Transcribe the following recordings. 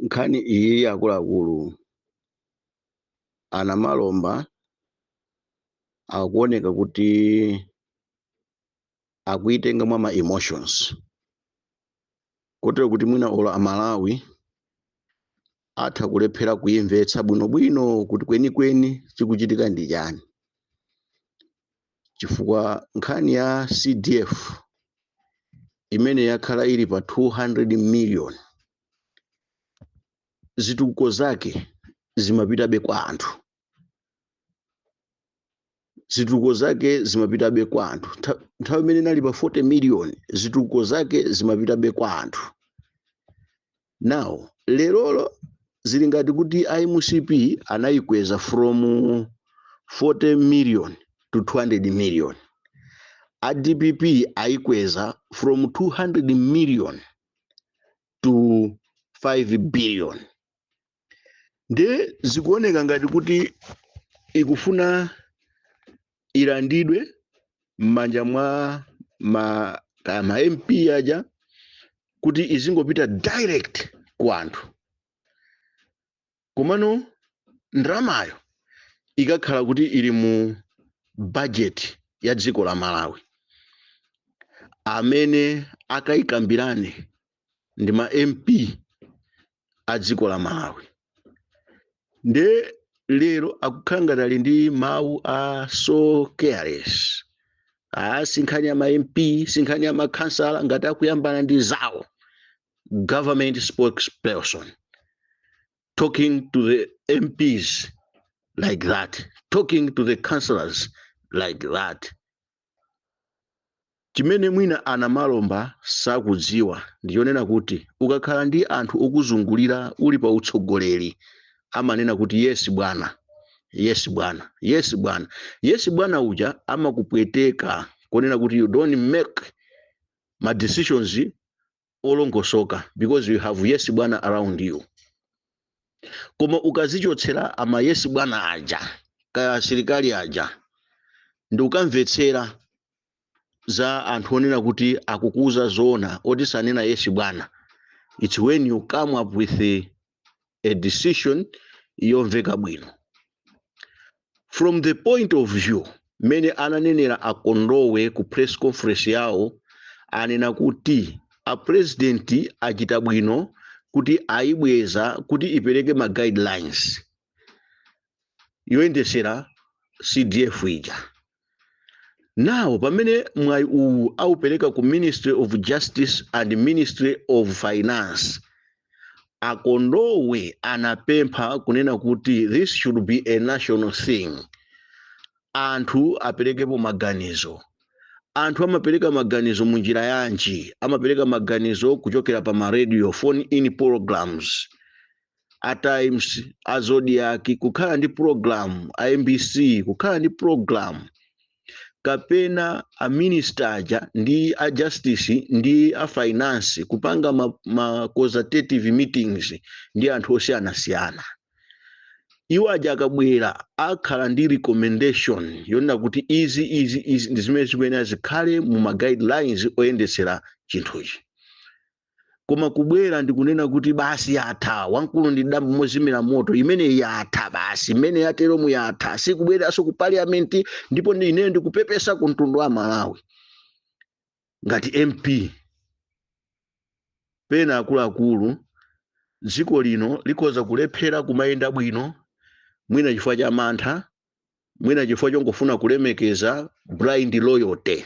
Nkhani iyi, akuluakulu, anamalomba akuoneka kuti akuitenga mwa ma emotions, kotero kuti mwina olo Amalawi atha kulephera kuyimvetsa bwinobwino kuti kwenikweni chikuchitika ndi chani, chifukwa nkhani ya CDF imene yakhala ili pa 200 million, zitukuko zake zimapitabe kwa anthu, zitukuko zake zimapitabe kwa anthu. Nthawi imene inali pa 40 million, zitukuko zake zimapitabe kwa anthu. Now lerolo zili ngati kuti IMCP anayikweza from 40 million to 200 million, a DPP ayikweza from 200 million to 5 billion. Nde zikuoneka ngati kuti ikufuna ilandidwe m'manja mwa ma MP aja kuti izingopita direct ku anthu, komano ndalamayo ikakhala kuti ili mu budget ya dziko la Malawi. Amene akayikambirane ndi ma MP a dziko la Malawi. Nde lero akukhala ngati ali ndi mawu a so careless: "Ah, sinkhani ya ma MP, sinkhani ya makhansala," ngati akuyambana ndi zawo. Government spokesperson talking to the MPs like that, talking to the councillors like that. Chimene mwina anamalomba sakudziwa ndichonena kuti ukakhala ndi anthu okuzungulira uli pa utsogoleri, amanena kuti, "Yes bwana, yes bwana, yes bwana, yes bwana," uja amakupweteka kunena kuti you don't make ma decisions olongosoka because you have yes bwana around you. Koma ukazichotsera ama yes bwana aja, kaya asilikali aja, ndi ukamvetsera za anthu onena kuti akukuuza zoona, oti sanena yes bwana, it's when you come up with a decision yomveka bwino. From the point of view mmene ananenera akondowe ku press conference yawo, anena kuti a president achita bwino kuti ayibweza kuti ipereke ma guidelines yoyendesera CDF ija. Nawo pamene mwayi uwu aupereka ku Ministry of Justice and Ministry of Finance, akondowe anapempha kunena kuti this should be a national thing, anthu aperekepo maganizo. Anthu amapereka maganizo munjira yanji? Amapereka maganizo kuchokera pa ma radio phone in programs, a Times, a Zodiac kukhala ndi program, a MBC kukhala ndi program, kapena a minister aja ndi a justice ndi a finance kupanga ma consultative meetings ndi anthu osiyanasiyana. Iwo aja akabwera akhala ndi recommendation yonena kuti izi, izi, izi ndi zimene zikuyenera zikhale mu ma guidelines oyendetsera chinthuchi. Koma kubwera ndikunena kuti basi yatha, wamkulu ndi dambo mozimira moto, imene yatha basi, imene yateromu yatha, sikubweranso ku parliament. Ndipo ndi ineyo ndikupepesa ku mtundu wa Malawi ngati MP. Pena akuluakulu, dziko lino likhoza kulephera kumayenda bwino, mwina chifukwa cha mantha, mwina chifukwa chongofuna kulemekeza blind loyalty,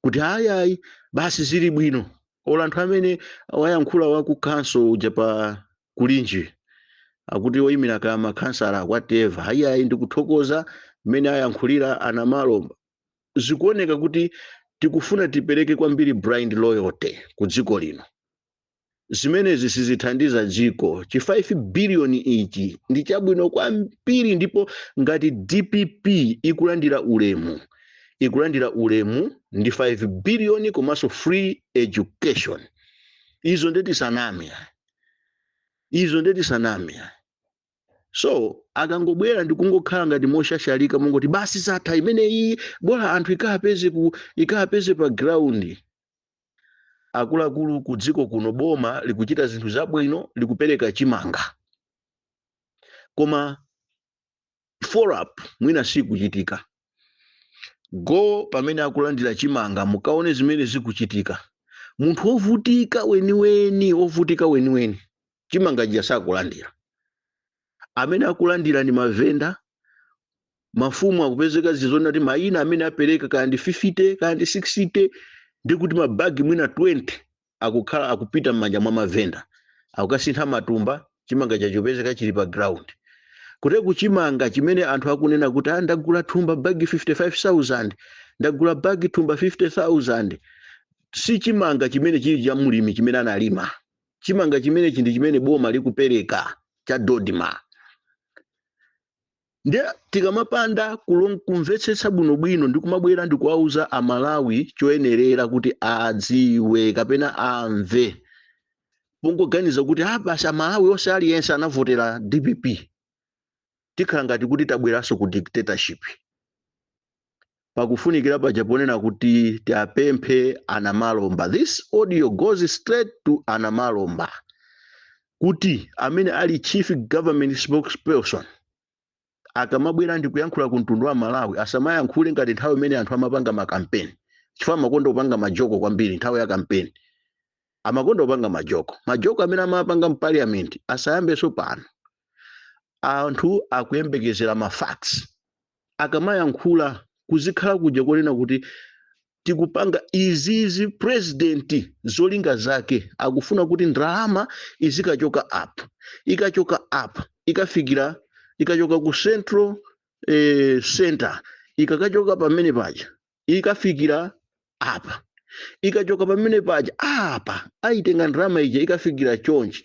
kuti ayi ayi, basi zili bwino. Olo anthu amene wayankhula wa ku council uja pa kulinji, akuti oyimira ka makhansala, whatever, ayi ayi, ndikuthokoza mmene ayankhulira anamalomba. Zikuoneka kuti tikufuna tipereke kwambiri blind loyalty ku dziko lino. Zimenezi sizithandiza dziko. Chi 5 billion ichi ndi chabwino kwambiri, ndipo ngati DPP ikulandira ulemu, ikulandira ulemu ndi 5 billion komanso free education. Izo ndeti saname, izo ndeti saname. So akangobwera ndikungokhala ngati moshashalika, mungoti basi zatha imeneyi, bola anthu ikapeze pa ground. Akuluakulu, ku dziko kuno boma likuchita zinthu zabwino, likupereka chimanga, koma follow up mwina sikuchitika. Go pamene akulandira chimanga, mukaone zimene zikuchitika. Munthu wovutika weniweni, wovutika weniweni, chimanga chija sakulandira. Amene akulandira ndi mavenda. Mafumu akupezeka zizona kuti mayina amene apereka, kaya ndi 50, kaya ndi 60, ndi kuti mabagi mwina 20 akukhala akupita m'manja mwa mavenda, akukasintha matumba. Chimanga chachopezeka chili pa ground kuti kuchimanga chimene anthu akunena kuti, "Ah, ndagula thumba bagi 55,000, ndagula bagi thumba 50,000," si chimanga chimene chili cha mulimi chimene analima. Chimanga chimenechi ndi chimene boma likupereka cha DoDMA. Ndiye tikamapanda kumvetsetsa bwinobwino ndi kumabwera ndi kuwauza Amalawi choyenerera kuti adziwe kapena amve, pongoganiza kuti, "Ah, basi, Amalawi onse, aliyense anavotera DPP," tikhala ngati kuti tabweranso ku dictatorship. Pakufunikira paja ponena kuti tiapemphe Anamalomba, this audio goes straight to Anamalomba, kuti amene ali chief government spokesperson, akamabwera ndi kuyankhula ku mtundu wa Malawi, asamayankhule ngati nthawi imene anthu amapanga makampeni, chifukwa amakonda kupanga majoko kwambiri. Nthawi ya kampeni amakonda kupanga majoko. Majoko amene amapanga m'parliament asayambenso pano. Anthu akuyembekezera ma facts. Akamayankhula, kuzikhala kuja konena kuti tikupanga izizi, president zolinga zake akufuna kuti ndalama izikachoka up, ikachoka up ikafikira, ikachoka ku central center, ikakachoka pamene paja ikafikira apa, ikachoka pamene paja apa ayitenga ndalama ija ikafikira chonchi,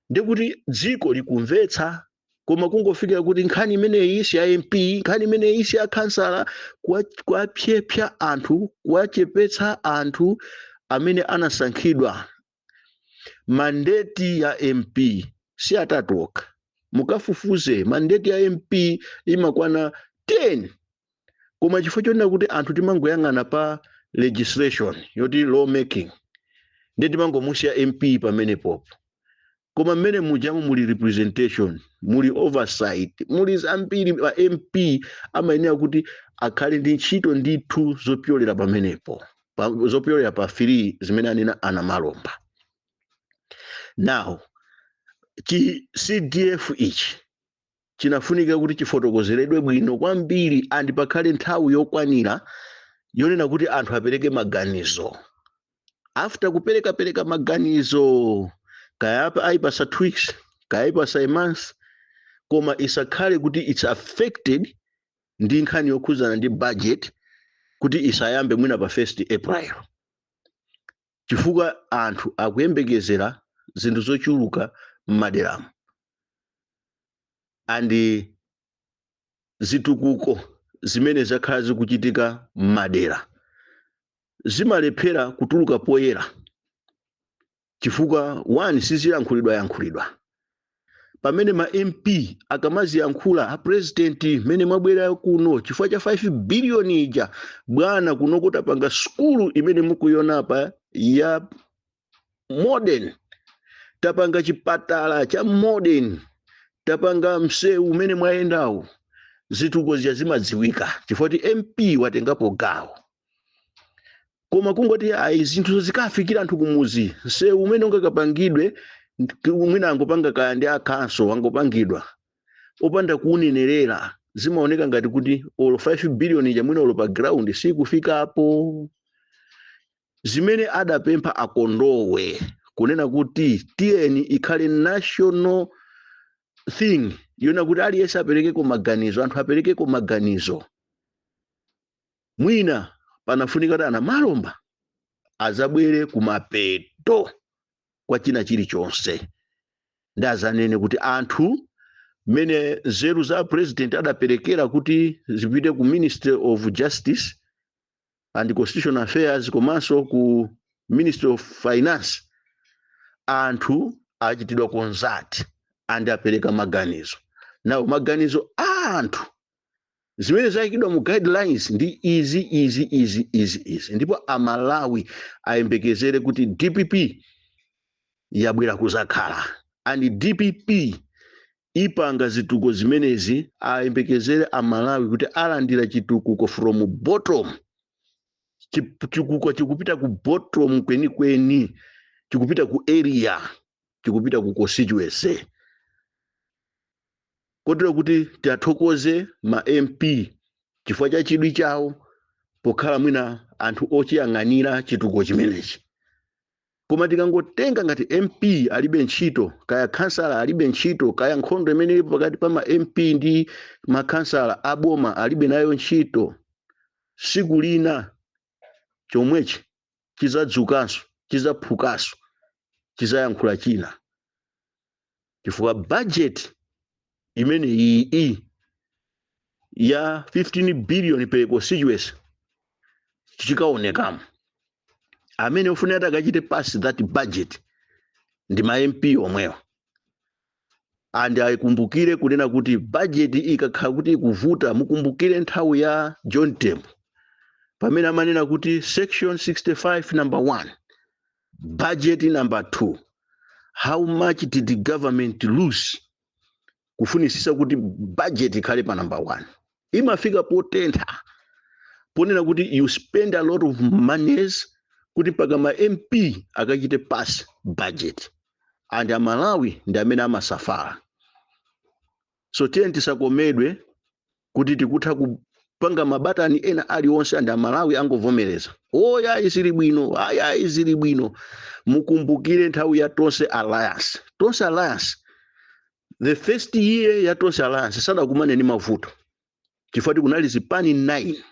ndikuti dziko likumvetsa. Koma kungofikira kuti nkhani imeneyi si ya MP, nkhani imeneyi si ya kansala, kuwapyepya anthu, kuwachepetsa anthu amene anasankhidwa. Mandate ya MP si atatu okha. Mukafufuze, mandate ya MP imakwana 10, koma chifukwa chonena kuti anthu timangoyang'ana pa legislation yoti lawmaking, ndi timangomusiya MP pamenepopo. Koma mmene mujamo muli representation, muli oversight, muli zambiri. Pa MP amayenera kuti akhale ndi ntchito ndithu zopyolera pamenepo, zopyolera pa 3 zimene anena Anamalomba. Now, chi CDF ichi chinafunika kuti chifotokozeredwe bwino kwambiri and pakhale nthawi yokwanira yonena kuti anthu apereke maganizo. After kupereka pereka maganizo, kaya apa ayipasa 2 weeks, kaya ayipasa a month, koma isakhale kuti it's affected ndi nkhani yokhuzana ndi budget, kuti isayambe mwina pa 1st April, chifukwa anthu akuyembekezera zinthu zochuluka m'maderamo and zitukuko zimene zakhala zikuchitika m'madera zimalephera kutuluka poyera chifukwa one, siziyankhulidwa yankhulidwa. Pamene ma MP akamaziyankhula, "A president, mmene mwabwera kuno chifukwa cha 5 billion ija, bwana, kuno kutapanga sukulu imene mukuiona apa ya modern, tapanga chipatala cha modern, tapanga msewu umene mwayendawo," zitukuko zija zimadziwika chifukwa kuti MP watengapo gawo. Koma kungoti ayi, zinthu zikafikira anthu kumuzi, msewu umene ungakapangidwe mwina angopanga kaya ndi akhanso, angopangidwa opanda kuunenerera, zimaoneka ngati kuti olo 5 billion ija mwina olo pa ground sikufikapo. Zimene adapempha Akondowe kunena kuti tiyeni ikhale national thing yona kuti aliyense aperekeko maganizo, anthu aperekeko maganizo, mwina panafunika kuti Anamalomba azabwere kumapeto kwa china chilichonse ndi azanene kuti anthu, mmene nzeru za president adaperekera kuti zipite ku Ministry of Justice and Constitutional Affairs komanso ku Ministry of Finance, anthu achitidwa consult and apereka maganizo. Nawo maganizo a anthu. Zimene zayikidwa mu guidelines ndi izi, izi, izi, izi, izi. Ndipo Amalawi ayembekezere kuti DPP yabwera kuzakhala, and DPP ipanga zitukuko zimenezi. Ayembekezere Amalawi kuti alandira chitukuko from bottom. Chitukuko chikupita ku bottom kwenikweni, chikupita ku area, chikupita ku constituency, kotero kuti tiathokoze ma MP chifukwa cha chidwi chawo pokhala mwina anthu ochiyang'anira chitukuko chimenechi. Koma tikangotenga ngati MP alibe ntchito, kaya kansala alibe ntchito, kaya nkhondo imene ilipo pakati pa ma MP ndi makhansala aboma alibe nayo ntchito, siku lina chomwechi chizadzukanso, chizaphukanso, chizayankhula china, chifukwa budget imene iyi ya 15 billion per constituency chikaonekamo. Amene ofunira ati akachite pass that budget ndi ma MP omwewa. And ayikumbukire kunena kuti budget ikakhala kuti ikuvuta, mukumbukire nthawi ya John Tembo pamene amanena kuti section 65 number 1, budget number 2, how much did the government lose kufunisisa kuti budget ikhale pa number 1? Imafika potentha ponena kuti you spend a lot of monies kuti mpaka ma MP akachite pass budget, and Amalawi ndi amene amasafara. So tiye tisakomedwe kuti tikutha kupanga mabatani ena aliwonse and Amalawi angovomereza, "Oya, izili bwino, aya, izili bwino." Mukumbukire nthawi ya Tonse Alliance. Tonse Alliance, the first year ya Tonse Alliance, sadakumane ndi mavuto chifukwa kunali zipani 9.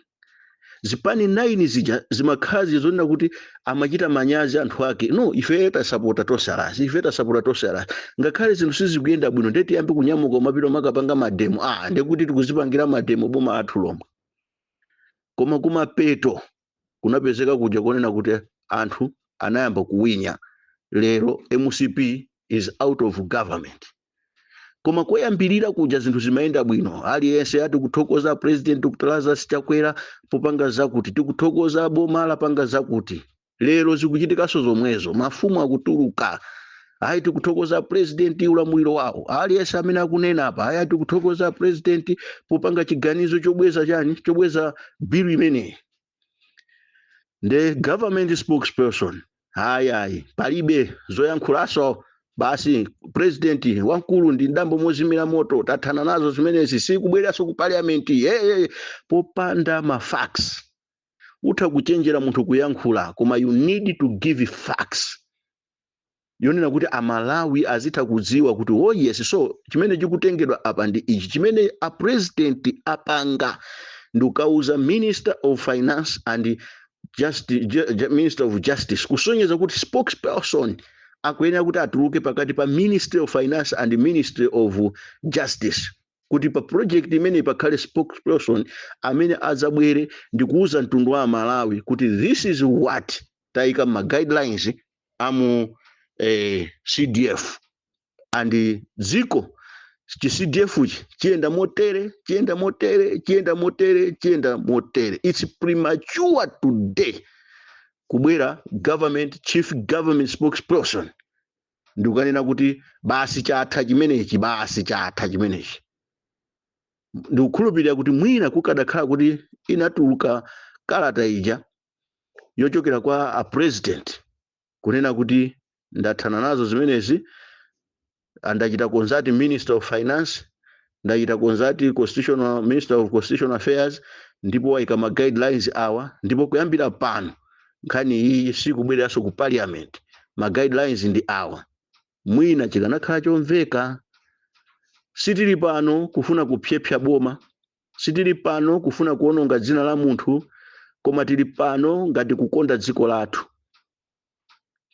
Zipani 9 zija zimakhala zonena kuti amachita manyazi anthu ake, "No, ife tasapota Tonse Alliance, ife tasapota Tonse Alliance, ngakhale zinthu sizikuyenda bwino." Ndeti tiyambe kunyamuka umapita umakapanga mademo, ah, ndekuti tikuzipangira mademo boma athu lomwe. Koma kumapeto kunapezeka kuja konena kuti anthu anayamba kuwinya. Lero MCP is out of government. Koma koyambirira kuja zinthu zimayenda bwino, aliyense ati kuthokoza President Dr Lazarus Chakwera popanga zakuti, tikuthokoza boma lapanga zakuti. Lero zikuchitikanso zomwezo, mafumu akutuluka, "Ayi, tikuthokoza president, ulamuliro wawo." Aliyense amene akunena apa, "Ayi, tikuthokoza president popanga chiganizo chobweza chani, chobweza bill imeneyi." The government spokesperson, "Ayi, ayi, palibe zoyankhulaso basi, president wamkulu ndi ndambo mozimira moto, tathana nazo zimenezi, sikubweranso ku parliament." Hey, popanda ma facts. Utha kuchenjera munthu kuyankhula, koma you need to give facts yonena kuti Amalawi azitha kudziwa kuti, oh yes, so chimene chikutengedwa apa ndi ichi. Chimene a president apanga ndi kukauza Minister of Finance and Minister of Justice, kusonyeza kuti spokesperson akuyenera kuti atuluke pakati pa Ministry of Finance and Ministry of Justice, kuti pa project imene pakhale spokesperson amene adzabwere ndi kuuza mtundu wa Malawi kuti this is what tayika ma guidelines amu CDF, and dziko chi CDF chi chiyenda motere, chiyenda motere, chiyenda motere, chiyenda motere. It's premature today kubwera government, chief government spokesperson ndikukanena kuti basi, chatha chimenechi, basi, chatha chimenechi. Ndikukhulupirira kuti mwina kukadakhala kuti inatuluka kalata ija yochokera kwa a president kunena kuti ndathana nazo zimenezi, andachita consult Minister of Finance, ndachita consult constitutional, Minister of Constitutional Affairs, ndipo wayika ma guidelines awa, ndipo kuyambira pano nkhani iyi sikubwereranso ku parliament, ma guidelines ndi awa, mwina chikanakhala chomveka. Sitili pano kufuna kupyepya boma, sitili pano kufuna kuononga dzina la munthu, koma tili pano ngati kukonda dziko lathu,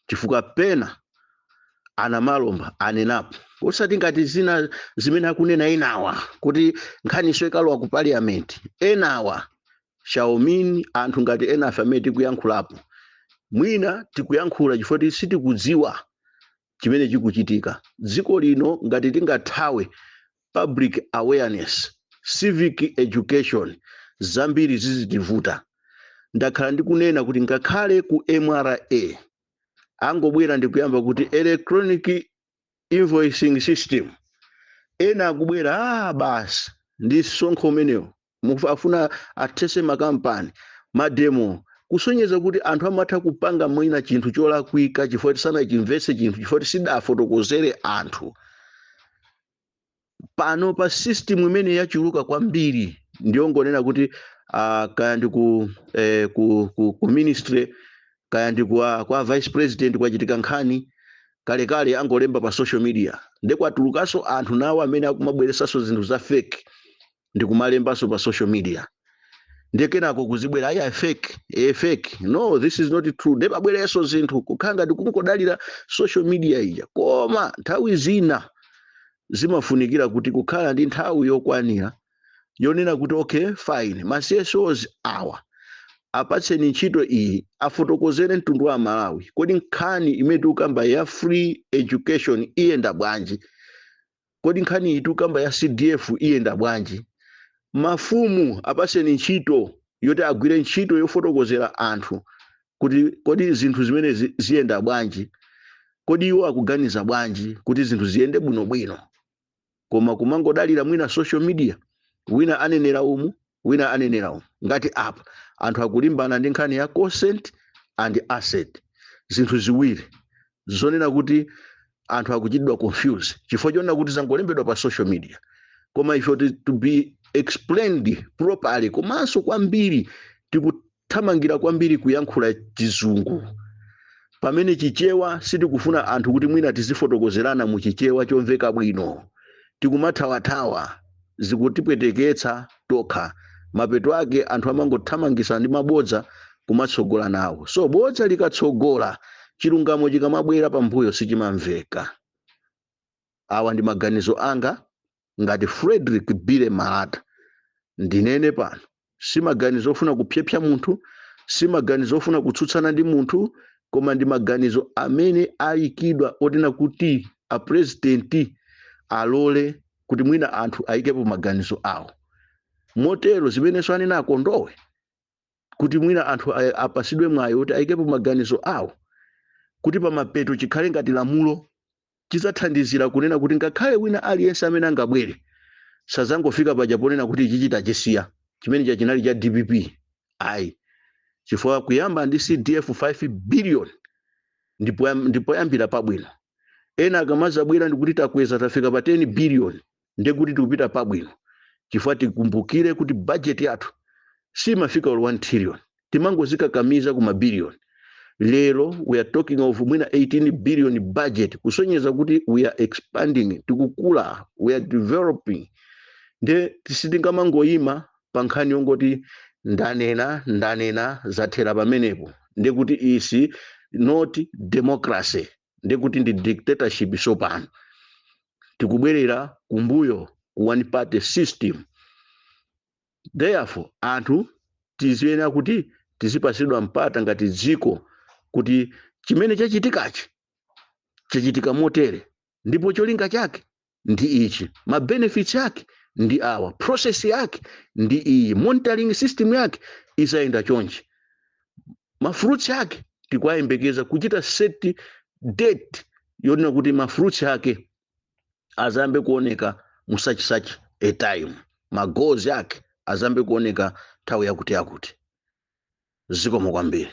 chifukwa pena ana malomba anenapo, osati ngati zina zimene akunena enawa kuti nkhaniso ikalowa ku parliament. Enawa shaomin anthu ngati ena afe amene tikuyankhulapo, mwina tikuyankhula chifukwa sitikudziwa chimene chikuchitika dziko lino. Ngati tingathawe public awareness, Civic education, zambiri zizitivuta. Ndakhala ndikunena kuti ngakhale ku MRA angobwera ndikuyamba kuti electronic invoicing system, ena akubwera, "Ah, basi, ndi msonkho umenewo, afuna athese makampani." Mademo, kusonyeza kuti anthu amatha kupanga mwina chinthu cholakwika chifukwa tisanachimvetse chinthu, chifukwa tisidafotokozere anthu. Pano pa system imene yachuluka kwambiri ndiyongonena kuti kaya ndi ku ministry, kaya ndi kwa vice president, kwachitika nkhani, kalekale angolemba pa social media, ndekwatulukanso anthu nawo amene akumabweresanso zinthu za fake ndikumalembanso pa social media, ndekenako kuzibwera, "Aya, fake, fake, no, this is not true." Ndepabwerenso zinthu kukhala ngati kungodalira social media ija. Koma nthawi zina zimafunikira kuti kukhala ndi nthawi yokwanira yonena kuti, okay, fine, ma CSOs awa apatseni ntchito iyi, afotokozere mtundu wa Malawi: kodi nkhani imene tikukamba ya free education iyenda bwanji? Kodi nkhani iyi tikukamba ya CDF iyenda bwanji? Mafumu apatseni ntchito yoti agwire ntchito yofotokozera anthu kuti kodi zinthu zimenezi ziyenda bwanji, kodi iwo akuganiza bwanji kuti zinthu ziyende bwinobwino. Koma kumangodalira mwina social media, wina anenera umu, wina anenera umu. Ngati apa anthu akulimbana ndi nkhani ya consent and assent, zinthu ziwiri zonena kuti anthu akuchitidwa confuse chifukwa chonena kuti zangolembedwa pa social media. Koma ife to be explained properly. Komanso kwambiri tikuthamangira kwambiri kuyankhula Chizungu, pamene Chichewa sitikufuna anthu kuti mwina tizifotokozerana mu Chichewa chomveka bwino. Tikumathawathawa, zikutipweteketsa tokha. Mapeto ake anthu amangothamangisa ndi mabodza kumatsogola nawo. So bodza likatsogola, chilungamo chikamabwera pambuyo sichimamveka. Awa ndi maganizo anga ngati Frederick Bile Malata. Ndinene pano, si maganizo ofuna kupyepya munthu, si maganizo ofuna kutsutsana ndi munthu, koma ndi maganizo amene ayikidwa otina kuti apresidenti alole kuti mwina anthu ayikepo maganizo awo. Motero zimenenso anena akondowe kuti mwina anthu apasidwe mwayi kuti ayikepo maganizo awo, kuti pamapeto chikhale ngati lamulo, chidzathandizira kunena kuti ngakhale wina aliyense amene angabwere sazangofika paja ponena kuti ichi chitachisiya, chimene chinali cha DPP, ayi. Chifukwa kuyamba ndi CDF 5 billion ndipo yambira pabwino. Ena akamazabwera ndikuti takweza, tafika pa 10 billion, ndekuti tikupita pabwino, chifukwa tikumbukire kuti budget yathu simafika 1 trillion, timangozikakamiza ku mabiliyoni. Lero we are talking of mwina 18 billion budget, kusonyeza kuti we are expanding, tikukula, we are developing. Nde sitingamangoyima pa nkhani yongoti ndanena, ndanena, zathera pamenepo. Ndekuti is not democracy, ndekuti ndi dictatorship. Sopano tikubwerera kumbuyo ku one party system. Therefore anthu tiziyenera kuti tizipasidwa mpata ngati dziko kuti chimene chachitikachi chachitika motere, ndipo cholinga chake ndi ichi, ma benefits yake ndi awa, process yake ndi iyi, monitoring system yake isayenda chonchi, ma fruits yake tikuwayembekeza kuchita set date yonena kuti ma fruits yake azambe kuoneka mu such such a time, ma goals yake azambe kuoneka nthawi yakuti yakuti. Zikomo kwambiri.